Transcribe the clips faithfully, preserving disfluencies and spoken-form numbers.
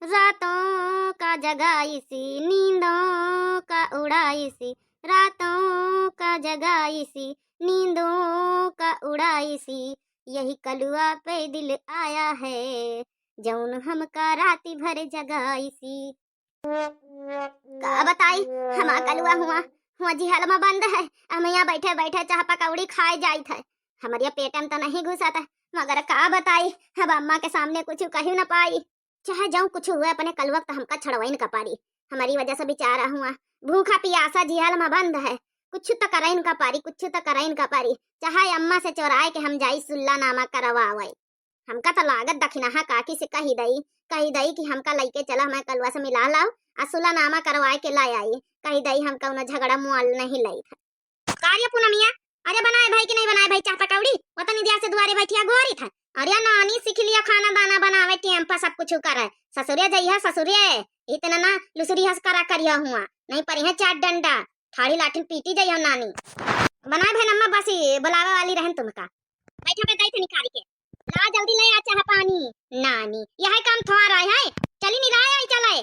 रातों का जगाइसी, नींदों का उड़ाइसी, रातों का जगाइसी, नींदों का उड़ाइसी, यही कलुआ पे दिल आया है, जौन हमका राती भर जगाइसी। का बताई, हमार कलुआ हुआ, हुआ जिहल मा बंद है। हम यहाँ बैठे बैठे चाह पकौड़ी खाए जाइत है, हमरे पेट में तो नहीं घुसत है, मगर का बताई, अब अम्मा के सामने कुछ कही न पाई। चाहे जौन कुछ हुए, अपने कलुआ त हमका छड़वाइन का पारी। हमारी वजह से बेचारा हुआ भूखा पियासा जिहल मा बंद है। कुछ त कराइन का पारी, कुछ त कराइन का पारी। चाहे अम्मा से चोराए के हम जाई सुल्ला नामा करवावे। हमका त लागत दखिनहा काकी से कही दई, कही दई कि हमका लइके चला, हमारे कलुआ से मिला लाओ, आ सुल्ला नामा करवाए के ला आई। कही दई हम कौनो झगड़ा मुआल नहीं लई। का रे पूनमिया, अरे बनाए भाई कि नहीं बनाए भाई चाह पकौड़ी? वतनी दिया से दुआरे बैठिया गोरी था। अरे नानी सीख लिया खाना दाना बनावे, टेम पर सब कुछ करे। ससुरे जइहा ससुरे, इतना ना लुसरी हंस करा करिया हुआ, नहीं परी है चार डंडा, ठाड़ी लाठिन पीटी जइहा नानी। बनाए भाई नम्मा बस ये बुलावे वाली रहन तुमका। बैठा के दई थे निकाल के। ला जल्दी ले आ चाह पानी। नानी, यह काम थोड़ा है। चली निराय आई चले।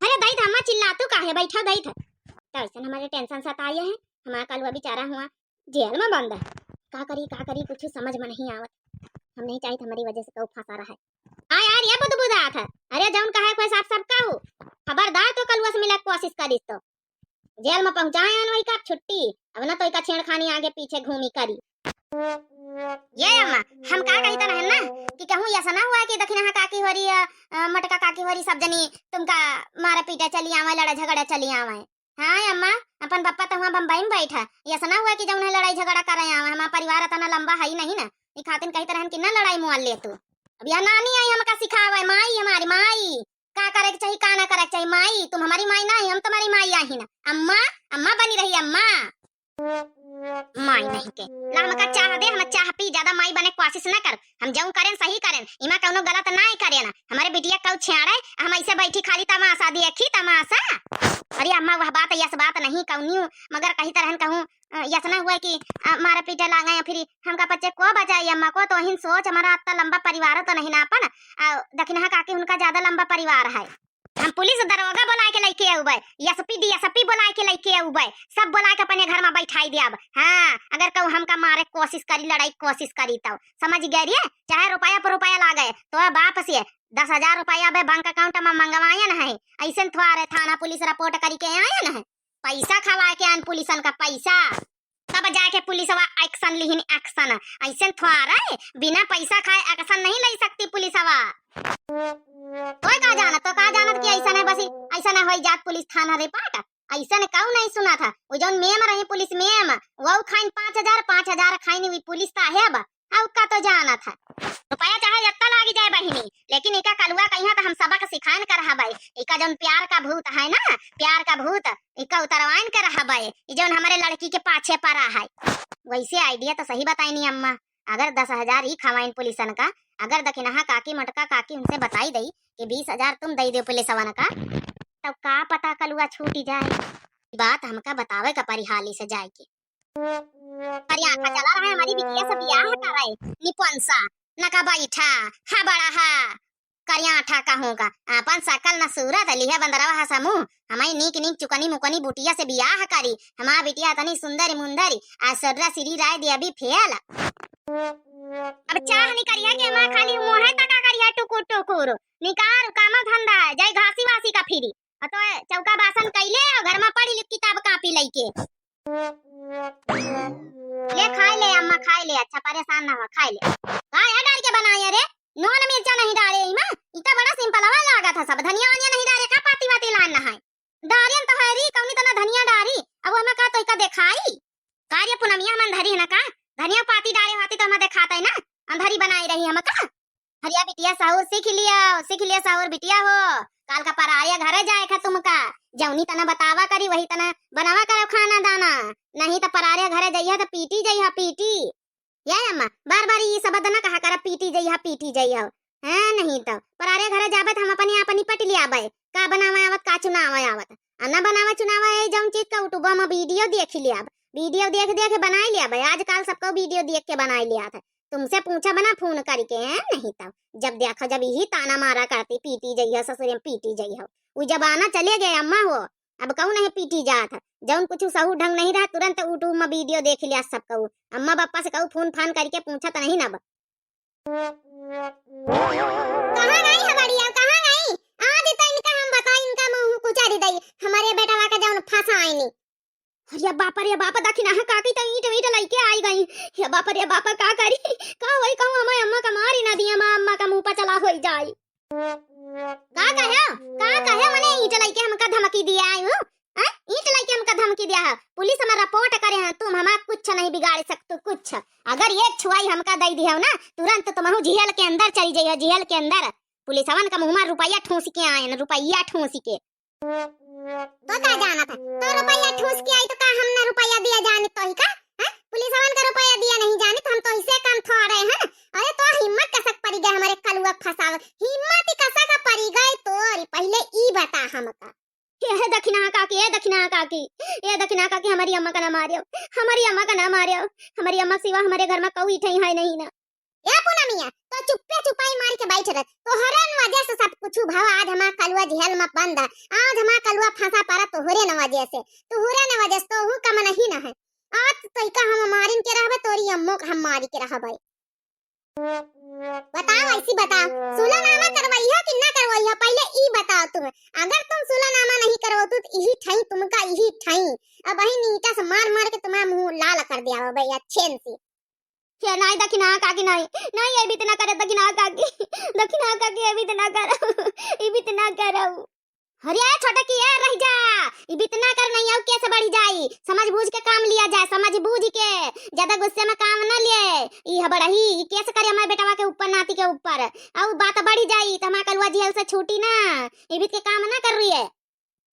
अरे दई थे अम्मा चिल्ला तू काहे बैठा दई थे। तो ऐसन हमारे टेंशन सताए है। हमारा कलुआ बेचारा हुआ जेल में बंद है। का करी, का करी, कुछ समझ में नहीं आवत। हम नहीं चाहित हमारी वजह से कहू फंसा रहा है। आ यार, ये बुदबुदा था। अरे जौन कहे कोई साफ साफ कहू। खबरदार तो कलुआ से मिले के कोशिश करिस तो जेल में पहुंचाए आन वही का छुट्टी। अब ना तो इका छेड़खानी आगे पीछे घूमी करी। ये अम्मा, हम का कही त रहन ना कि कहूँ ऐसा ना हुआ कि दखिनहा काकी होरी, अ, अ, मोटका काकी होरी सब जनी तुमका मारे पीटे चली आवे, लड़े झगड़े चली आवे। हाँ अम्मा, अपन पप्पा तो हुआ बम्बई में बैठा, ऐसा ना हुआ कि जौन है लड़ाई झगड़ा करे आवे। हमारा परिवार इतना लंबा है ही नहीं ना, ई खातिन कही त रहन कि ना लड़ाई मुआल ले तू। अब यह नानी आई हमका सिखावे, माई हमारी माई, का करे के चाही का ना करे के चाही। माई तुम हमारी माई ना है, हम तुम्हारी माई आई ना। अम्मा, अम्मा बनी रही अम्मा। माई नहीं के। ला हमका चाह दे, हम चाह पी, ज्यादा माई बने कोशिश न कर। हम जौन करेन सही करेन, इमा कौनो गलत नाई करेन। हमारे बिटिया कौ छेड़े, हम ऐसे बैठी खाली तमाशा देखी, तमाशा। अरे अम्मा वह बात, यस बात नहीं कौनियो, मगर कही तरहन कहूँ, अ, यस न हुए कि, अ, मारे पीटे लागे या फिर हमका बच्चे को बचाई अम्मा को, तो हिन सोच हमारा अत्ता लंबा परिवार तो नहीं ना अपन, अ, दखिनहा काकी उनका ज्यादा लंबा परिवार है। हम पुलिस दरोगा बुलाए के लइके अउबे, एसपी डीएसपी बुलाए के लइके अउबे, सब बुलाए के अपने घर में बैठाई देब। हाँ, अगर कहू हमका मारे कोशिश करी, लड़ाई कोशिश करी, तो समझ गए रे, चाहे रुपया पर रुपया लागे, तो बाप से दस हजार रुपया अबे बैंक अकाउंट में मंगवायन है, ऐसे थोड़े थाना पुलिस रिपोर्ट करी के आयन है, पैसा खवाए के आन पुलिसन का पैसा। तब जाके पुलिसवा एक्शन लिहिन, एक्शन। ऐसे थोड़े बिना पैसा खाए एक्शन नहीं ले सकती पुलिसवा। तोय का जानत, तो का जानत कि ऐसा नहीं बस ऐसा नहीं होई जात पुलिस थाना रिपोर्ट। ऐसा ने काऊ नहीं सुना था। वो जौन मेम रही पुलिस मेम, वो खाइन पाँच हजार, पाँच हजार खाइन वी पुलिस साहेब। आ उका तो जानत है। रुपया चाहे जत्ता लागी जाए बहिनी, लेकिन इका कलुआ कहिया तो हम सबक सिखान कर हबे। इका जौन प्यार का भूत है ना, प्यार का भूत, इका उतरवाइन कर हबे। ई जौन हमारे लड़की के पाछे पड़ा है। वैसे आइडिया तो सही बताई नी अम्मा। अगर दस हजार ई खवाइन पुलिसन का, अगर दखिनहा काकी मोटका काकी उनसे बताई दई कि बीस हजार तुम दई दो पुलिसवन का, तब का पता कलुआ छूटी जाए। ई बात हमका बतावे का परी हाली से जाए के। करिया आठा चला रहा है हमारी बिटिया से बियाह कराए, निपुंसा, न का बैठा, हा बड़ा हा। करिया आठा कहूँ का, अपन सकल न सूरत, लिहे बंदरवा हा समूह, हमारी नीक नीक चुकनी मुकनी बुटिया से बियाह करी, हमार बिटिया तनी सुंदर मुंदरी, आ सोर्रा श्री राय देवी फेल। अब चाह नहीं करिया कि हमार खाली मुँहे तका करिया टुकुर टुकुर, निकार कामा धंधा है, जाई घासी वासी का फिरी। अ तो चौका बासन कइले अउ घर में पढ़ी लिख किताब कापी लइके। ले खाए ले अम्मा, खाए ले, अच्छा परेशान ना हो, खाए ले। का या डाल के बनाए रे? नून मिर्चा नहीं डाले इमा, ई तो बड़ा सिंपल हवा लागत है सब। धनिया वनिया नहीं डाले का, पाती वाती लान ना है। डारियन तो है री, कौनी तना धनिया डारी, अब ओमे का तो इका देखाई। का रे पुनमिया, हम अंधरी है ना का? धनिया पाती डारे होती तो हम देखाते ना, अंधरी बनाई रही हम का? हरिया बिटिया सहूर सीख लिया, सीख लिया सहूर बिटिया हो। काल का पराया घरे जाए खा तुमका, जौनी तना बतावा करी वही तना बनावा करो खाना दाना, नहीं तो पराया घरे जइहा तो पीटी जइहा पीटी। ये अम्मा, बार बार ये शब्द ना कहा करा पीटी जइहा पीटी जइहा। हाँ, नहीं तो परारे घरे जाबे तो हम अपने आप निपट लियाबे, का बनावे आवत का चुनावे आवत। आ ना बनावे चुनावे है जौन चीज का YouTube में वीडियो देख लियाब, वीडियो देख देख बनाई लियाबे। आजकल सबको वीडियो देख के बनाई लियात है। तुमसे पूछा बना फोन करके, हैं? नहीं तो जब देखा, जब यही ताना मारा करती, "पीटी जइहो ससुरे में, पीटी जइहो।" उ जमाना चले गए अम्मा हो, अब कहूँ नहीं पीटी जात है। जौन कुछ सहू ढंग नहीं रहा, तुरंत YouTube में वीडियो देख लिया सब कहू। अम्मा पापा से कहू फोन फान करके पूछा तो नहीं ना बा। कहाँ गई है बड़ी, अब कहाँ गई? आज तो इनका हम बताई, इनका मुँह कुचारी दई, हमारे बेटवा का जौन फंसा आईनी। अरे बाप रे बाप, दखिनहा काकी तो ईंट वींट लइके आई गई। हे बाप रे बाप, का करी, का होई, कहूँ हमारे अम्मा का मारी ना दिया, हमारे अम्मा का मुँह पर चला होई जाई। का कहे, का कहे, मने ईंट लइके हमका धमकी दिया आई हूँ? हैं? ईंट लइके हमका धमकी दिया है, पुलिस में रिपोर्ट करे हैं, तुम हमार कुछ नहीं बिगाड़ सकते, कुछ। अगर एक छुआई हमका दे दिया हो ना, तुरंत तुमहू जेल के अंदर चली जाइए, जेल के अंदर। पुलिसवन का मुँह में रुपया ठूस के आए न, रुपया ठूस के। तो का जाना था, तो रुपया ठूस के आई तो का हम ना रुपया दिया जानी तो ही का? हैं? पुलिसवन का रुपया दिया नहीं जानी तो हम तो इसे काम थोड़े हैं। अरे तो हिम्मत कसक पड़ी गए हमारे कलुआ फंसाव, हिम्मत ही कसक पड़ी गए तोरी। पहले ई बता हमका। ए दखिनहा काकी, ए दखिनहा काकी, ए दखिनहा काकी, हमारी अम्मा का ना मारियो, हमारी अम्मा का ना मारियो। हमारी अम्मा के सिवा हमारे घर में कोई ठई है नहीं ना। ए पूनमिया, तो चुप्पे चुपाई मार के बैठ रह। तोहरे न वजह से सब कुछ भव। आज हमार कलुआ जेल में बंद है, आज हमार कलुआ फंसा पड़ा तोहरे न वजह से, तोहरे न वजह से, तोहू कम नहीं न है। आज तो का हम मारिन के रहबे, तोरी अम्मो का हम मारी के रहबे। बताओ, ऐसी बताओ, सुलहनामा करवाई हो कि ना करवाई हो? पहले ई बताओ तुम, अगर तुम सुलहनामा नहीं करवाओ तो यही ठाई तुमका, यही ठाई। अब वही ईंटा से मार मार के तुम्हारा मुंह लाल कर दिया हो भैया, अच्छे से। ये नहीं दखिनहा काकी, नहीं, नहीं, ये भी इतना करे दखिनहा काकी, दखिनहा काकी, ये भी इतना करो, ये भी इतना करो। अरे छोटकी, ए रह जा, ई बितना कर नहीं आऊ केस बढ़ी जाई। समझ बूझ के काम लिया जाए, समझ बूझ के, ज्यादा गुस्से में काम न लिए। ई हबड़ही, ई केस करे हमारे बेटवा के ऊपर, नाती के ऊपर, अउ बात बढ़ी जाई तो हमार कलुआ जेल से छूटी ना। ई बीत के काम ना कर रही है।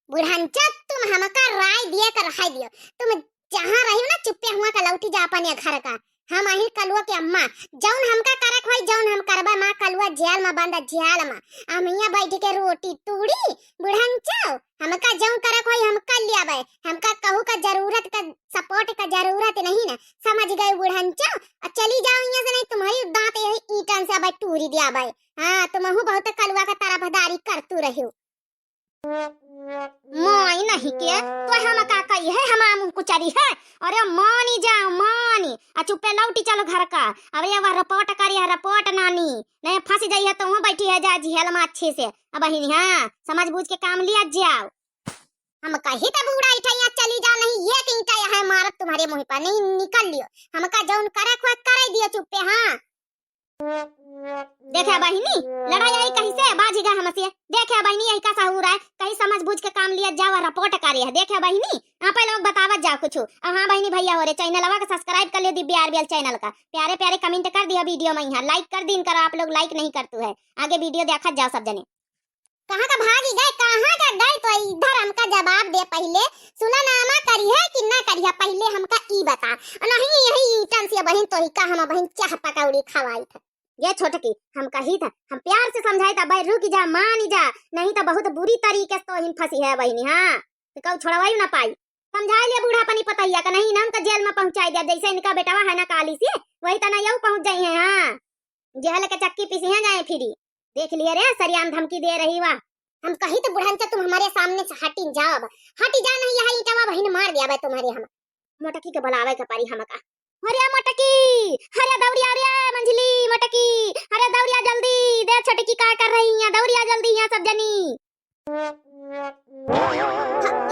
बुढ़नचा, तुम हमका राय दिए कर रह दियो, तुम जहाँ रही हो ना, चुप्पे हुआ का लौटी जा अपने घर का। हम अहिन कलुआ के अम्मा, जौन हमका करक होई, जौन हम करबे, माँ कलुआ जेल में बंद, जेल में। हम हियाँ बैठ के रोटी तूड़ी, बुढ़नचो, हमका जौन करक होई, हम कर लियाबे। हमका कहू का जरूरत का, support का जरूरत नहीं ना, समझ गए बुढ़नचो? और चली जाओ यहाँ से, नहीं तुम्हारी दांत यही ईंटन से अब टूरी दियाबे। हाँ, तुमहू बहुत कलुआ का तरफदारी करतू रही। माई नहीं के, तो हम का कही है, हमार मुँह कुचरी है। अरे मानी जा, मानी, आ चुप्पे लौटी चलो घर का। अब ये वह रिपोर्ट करी है, रिपोर्ट नानी, नहीं फंस जाई है तो वहाँ बैठी है जा जेल में अच्छे से। अब बहिनी, हाँ, समझ बूझ के काम लिया जाओ। हम कही तो बूढ़ा इठैया चली जाओ, नहीं एक ईंटा यहाँ मारब तुम्हारे मुँह पर, नहीं निकल लियो। हमका जौन करे खोए करे दियो चुप्पे, हाँ। देखे बहिनी, लड़ाई आई कहीं से बाजी गए हमसे। देखे बहिनी, यही का सहूर है, कहीं समझ बूझ के काम लिया जावा, रिपोर्ट करे है। देखे बहिनी, आप लोग बतावत जाओ कुछ। अब हाँ बहिनी भैया हो रे, चैनलवा का subscribe कर लियो दिव्या आरबीएल चैनल का, प्यारे प्यारे comment कर दिया वीडियो में, यहाँ like कर दीन करो, आप लोग like नहीं करतू है। आगे वीडियो देखत जाओ सब जने। कहाँ का भागी गए, कहाँ का गए? तो इधर हमका जवाब दे पहिले, सुलहनामा करी है कि ना करी है, पहिले हमका ई बता। नहीं यही ईंटन से बहिन तो ही का हम बहिन चाह पकौड़ी खवाई था। ये छोटकी, हम कही था, हम प्यार से समझाई था, भाई रुक जा, मान जा, नहीं तो बहुत बुरी तरीके से तो हिन फंसी है बहिनी, हाँ, तो कहू छोड़वाई ना पाई। समझाई लिया बूढ़ा अपनी पतैया का, नहीं ना हमका जेल में पहुँचाई दिया, जैसे इनका बेटवा है ना काली से, वही तना यहू पहुँच जाई है, हाँ। जेल के चक्की पीसी हैं जाए फिरी। देख लिए रे, सरियाम धमकी दे रही वा। हम कही तो बुढ़नचा तुम हमारे सामने से हटी जाओ अब। हटी जा नहीं यह ईंटवा बहिन मार दिया बे तुम्हारे हम। मोटकी के बुलावे के परी हमका। अरे मोटकी, अरे दौड़िया रे मंझली मोटकी, अरे दौड़िया जल्दी, दे छोटकी का कर रही है, दौड़िया जल्दी यहाँ सब जनी। ह-,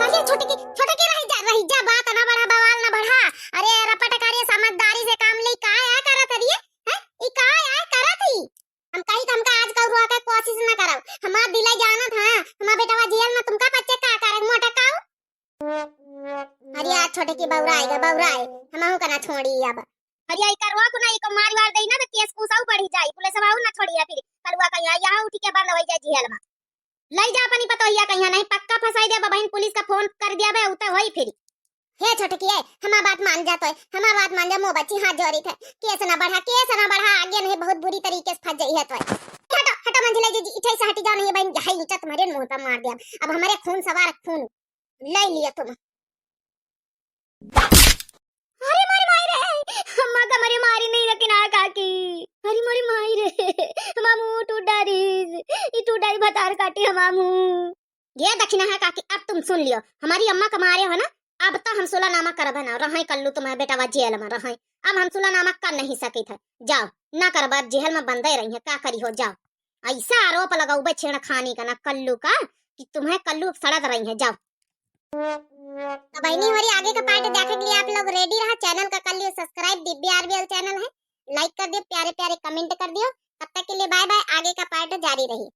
अरे छोटकी, छोटकी रही जा, रही जा, बात ना बढ़ा, बवाल ना बढ़ा। अरे रपट करे, समझदारी से काम ले, का आया करत हरी? हैं? ई का आया करत ही? हम कही त हमका आज कहू रोके कोशिश ना करब। हमार दिले जानत है, हमार बेटवा जेल में तुमका बच्चे का करे, मोटा काऊ? अरे आज छोटकी बौरा आएगा, बौरा आए, हमहू का ना छोड़ी अब। अरे ई करवा को ना, ई को मार वार देई ना तो केस कुछ अउ बढ़ी जाई, पुलिस वाहू ना छोड़ी है फिर। कलुआ का यहाँ, यहाँ उठी के बंद होई जाए जेल में। लई जा अपनी पतोहिया कहिया, नहीं पक्का फंसाई देबे बहिन, पुलिस का फोन कर दिया बे, उते होई फिर। हे छोटकी, ए, हमार बात मान जा तोय, हमार बात मान जा, मो बच्ची हाथ जोड़ी थे, केस ना बढ़ा, केस ना बढ़ा, आगे नहीं बहुत बुरी तरीके से फंस जाई है तोय। हटो, हटो मंझिला जीजी, इठे से हटी जाओ, नहीं बहिन, यही ईंटा तुम्हारे मुंह पर मार दिया, अब हमारे खून सवार खून। ले लिया तुम। अरे मारे माई रे, हम भागा, मरे मारी नहीं रखी ना काकी। अरे मोरी माई रे, हमार मुंह टूट डारी, ई टूट डारी भतार काटी हमार मुंह। ये दखिनहा काकी, अब तुम सुन लियो, हमारी अम्मा का मारे हो ना, अब तो हम सुलहनामा करबे ना, रहै कल्लू तुम्हें बेटवा जेल में रहै, अब हम सुलहनामा कर नहीं सकित है। जाओ, ना करबा, जेल में बंदे रही है, का करी हो, जाओ। ऐसा आरोप लगाउबे छेड़खानी का ना कल्लू का, कि तुम्हें कल्लू सड़त रही है, जाओ। तो बहनी हमारी आगे का part देखे के लिए आप लोग ready रहा, channel का कर लियो subscribe, दिव्या आरबीएल channel है, like कर दियो, प्यारे प्यारे comment कर दियो। तब तक के लिए bye bye, आगे का part जारी रही।